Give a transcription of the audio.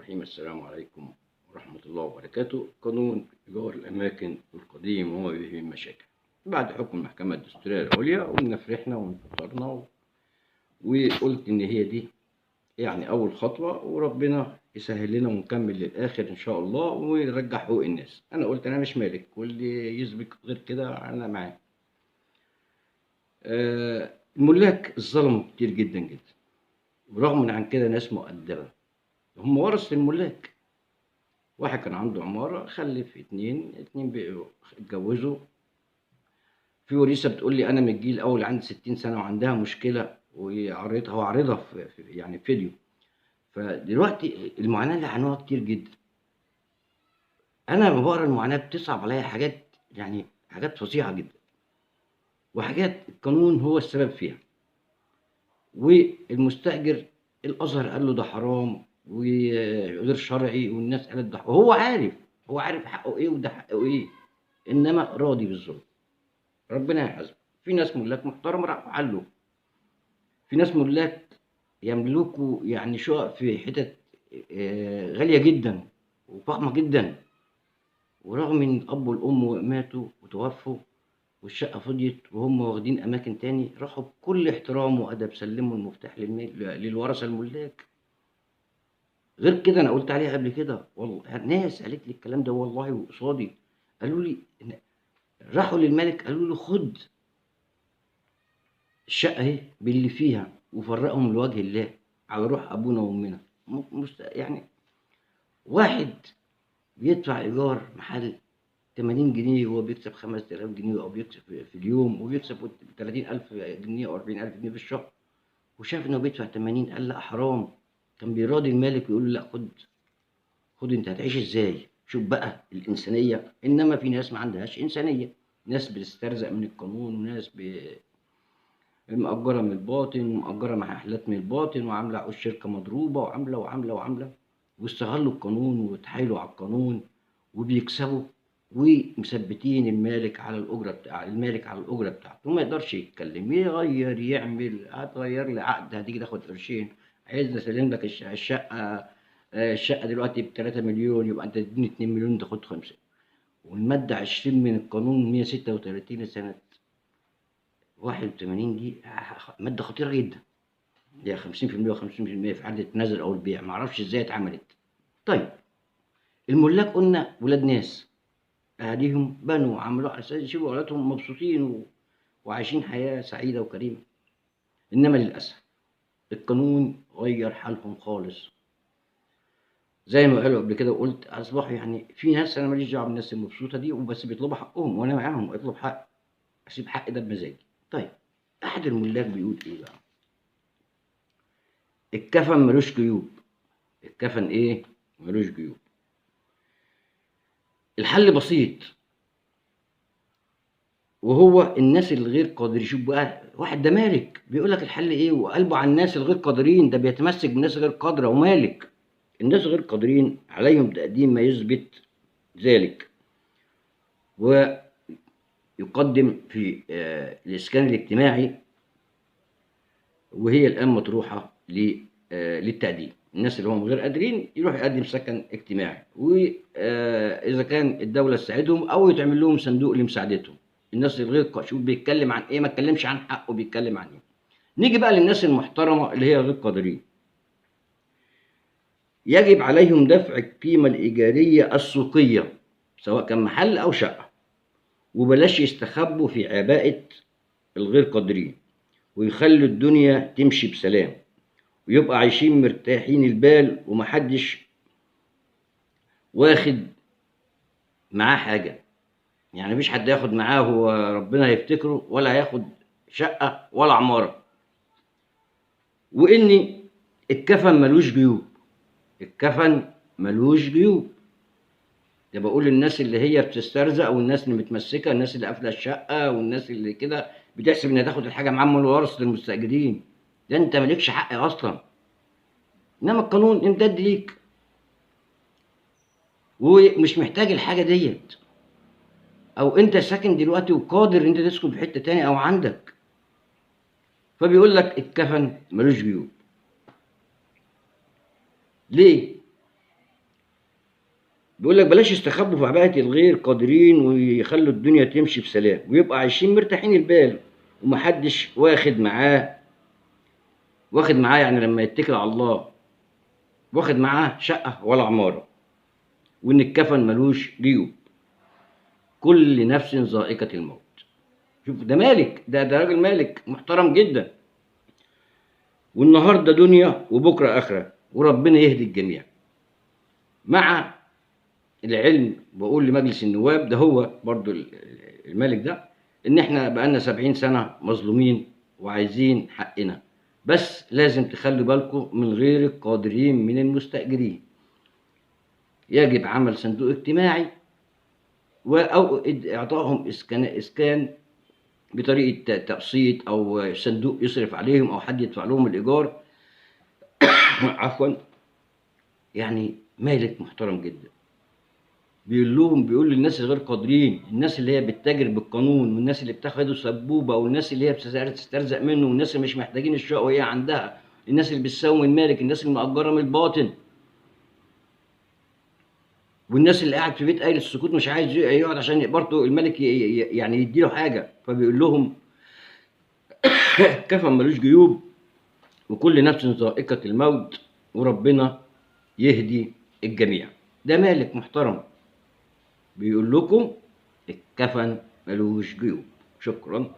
الرحيم. السلام عليكم ورحمة الله وبركاته. قانون إيجار الأماكن القديم وما به من مشاكل بعد حكم المحكمة الدستورية العليا، قلنا فرحنا وانتصرنا وقلت إن هي دي يعني أول خطوة، وربنا يسهل لنا ونكمل للآخر إن شاء الله ونرجع حقوق الناس. أنا قلت أنا مش مالك، واللي يثبت غير كده أنا معاه. الملاك اتظلموا كتير جدا جدا، ورغم من عن كده ناس مؤدبة هم ورثة الملاك. واحد كان عنده عمارة، خلف اتنين، اتنين بقوا اتجوزوا. في وريثة بتقول لي أنا من الجيل الأول عندي 60 سنة وعندها مشكلة، وعرضها وعرضها في يعني فيديو. فدلوقتي المعاناة اللي عانوها كتير جدا. أنا لما بقرا المعاناة بتصعب عليا حاجات، يعني حاجات فظيعة جدا، وحاجات القانون هو السبب فيها. والمستأجر الأزهر قال له ده حرام وغير شرعي، والناس قالت ده، وهو عارف، هو عارف حقه ايه وده حقه ايه، انما راضي بالظلم. ربنا يحاسبه. في ناس ملاك محترم راحوا حلوا، في ناس ملاك يملكوا يعني شقق في حتت غالية جدا وفخمة جدا، ورغم ان الاب والام ماتوا وتوفوا والشقة فضيت وهم واخدين أماكن تاني، راحوا بكل احترام وأدب سلموا المفتاح للورثة الملاك. غير كده أنا قلت عليها قبل كده، والله ناس قالت لي الكلام ده والله وقصادي، قالوا لي راحوا للملك قالوا له خد الشقة أهي باللي فيها وفرقهم لوجه الله على روح أبونا وأمنا. يعني واحد بيدفع إيجار محل 80 جنيه وهو بيكسب 5000 جنيه أو بيكسب في اليوم، وبيكسب 30000 جنيه أو 40000 جنيه في الشهر، وشاف إنه بيدفع 80 قال لا حرام. كان بيراضي المالك ويقول له لا خد خد، أنت هتعيش إزاي؟ شوف بقى الإنسانية. إنما في ناس ما عندهاش إنسانية، ناس بتسترزق من القانون، وناس مأجرة من الباطن، ومأجرة محلات من الباطن، وعاملة عقود شركة مضروبة، وعاملة وعاملة وعاملة، واستغلوا القانون وتحايلوا على القانون وبيكسبوا، ومثبتين المالك على الأجرة بتاع المالك على الأجرة بتاعته، وما يقدرش يتكلم، يغير، يعمل، هتغير لي عقد، هتيجي تاخد قرشين، عايز اسلم لك الشقة، الشقة دلوقتي ب 3 مليون، يبقى أنت تديني 2 مليون تاخد 5. والمادة 20 من القانون 136 لسنة 81 دي مادة خطيرة جدا، هي 50% و50% في حالة التنازل أو البيع، معرفش إزاي اتعملت. طيب الملاك قلنا ولاد ناس، أهاليهم بنوا وعملوا على أساس يشوفوا أولادهم مبسوطين وعايشين حياة سعيدة وكريمة، إنما للأسف القانون غير حالهم خالص. زي ما قالوا قبل كده وقلت، أصبحوا يعني في ناس، أنا ماليش دعوة بالناس المبسوطة دي، وبس بيطلبوا حقهم وأنا معاهم، أطلب حق، أسيب حق ده بمزاجي. طيب أحد الملاك بيقول إيه بقى؟ الكفن ملوش جيوب. الكفن إيه؟ ملوش جيوب. الحل بسيط، وهو الناس الغير قادرين. شوف بقى واحد ده مالك بيقول لك الحل ايه، وقلبه على الناس الغير قادرين، ده بيتمسك بالناس غير قادرة ومالك. الناس غير قادرين عليهم تقديم ما يثبت ذلك، ويقدم في الإسكان الاجتماعي، وهي الآن مطروحة للتقديم. الناس اللي هم غير قادرين يروح يقدم سكن اجتماعي، واذا كان الدولة تساعدهم او يتعمل لهم صندوق لمساعدتهم. الناس الغير، شوف بيتكلم عن ايه، ما اتكلمش عن حقه، بيتكلم عن ايه. نيجي بقى للناس المحترمة اللي هي غير قادرين. يجب عليهم دفع القيمة الايجاريه السوقية سواء كان محل او شقه، وبلاش يستخبوا في عباءه الغير قادرين، ويخلوا الدنيا تمشي بسلام، ويبقى عايشين مرتاحين البال، ومحدش واخد معاه حاجة. يعني مفيش حد ياخد معاه هو ربنا هيفتكره، ولا هياخد شقة ولا عمارة. وإن الكفن ملوش جيوب. الكفن ملوش جيوب. ده بقول للناس اللي هي بتسترزق، والناس اللي متمسكة، الناس اللي قافلة الشقة، والناس اللي كده بتحسب إنها تاخد الحاجة معاهم من ورثة المستأجرين. ده انت مالكش حق اصلا، انما القانون امتد ليك، ومش محتاج الحاجة ديت، او انت ساكن دلوقتي وقادر ان انت تسكن في حتة تاني او عندك. فبيقول لك الكفن ملوش جيوب. ليه؟ بيقول لك بلاش يستخبوا في عباءة الغير قادرين ويخلوا الدنيا تمشي بسلام ويبقى عايشين مرتاحين البال ومحدش واخد معاه، واخد معاه يعني لما يتكل على الله واخد معاه شقة ولا عمارة، وإن الكفن ملوش جيوب. كل نفس ذائقة الموت. شوف ده مالك، ده راجل مالك محترم جدا. والنهارده دنيا وبكره آخرة، وربنا يهدي الجميع. مع العلم بقول لمجلس النواب، ده هو برضو المالك ده، إن إحنا بقالنا 70 سنة مظلومين وعايزين حقنا، بس لازم تخلوا بالكم من غير القادرين من المستأجرين. يجب عمل صندوق اجتماعي أو إعطائهم إسكان بطريقة تقسيط، أو صندوق يصرف عليهم، أو حد يدفع لهم الإيجار. عفوا، يعني مالك محترم جدا بيقول لهم، بيقول للناس الغير قادرين، الناس اللي هي بتتاجر بالقانون، والناس اللي بتاخده سبوبه، والناس اللي هي بتسترزق منه، والناس اللي مش محتاجين الشقة وهي عندها، الناس اللي بتساوم المالك، الناس اللي مأجره من الباطن، والناس اللي قاعد في بيت قايل السكوت مش عايز يقعد عشان برضه الملك يعني يديله حاجة. فبيقول لهم كفن ملوش جيوب، وكل نفس ذائقة الموت، وربنا يهدي الجميع. ده مالك محترم بيقول لكم الكفن ملوش جيوب. شكرا.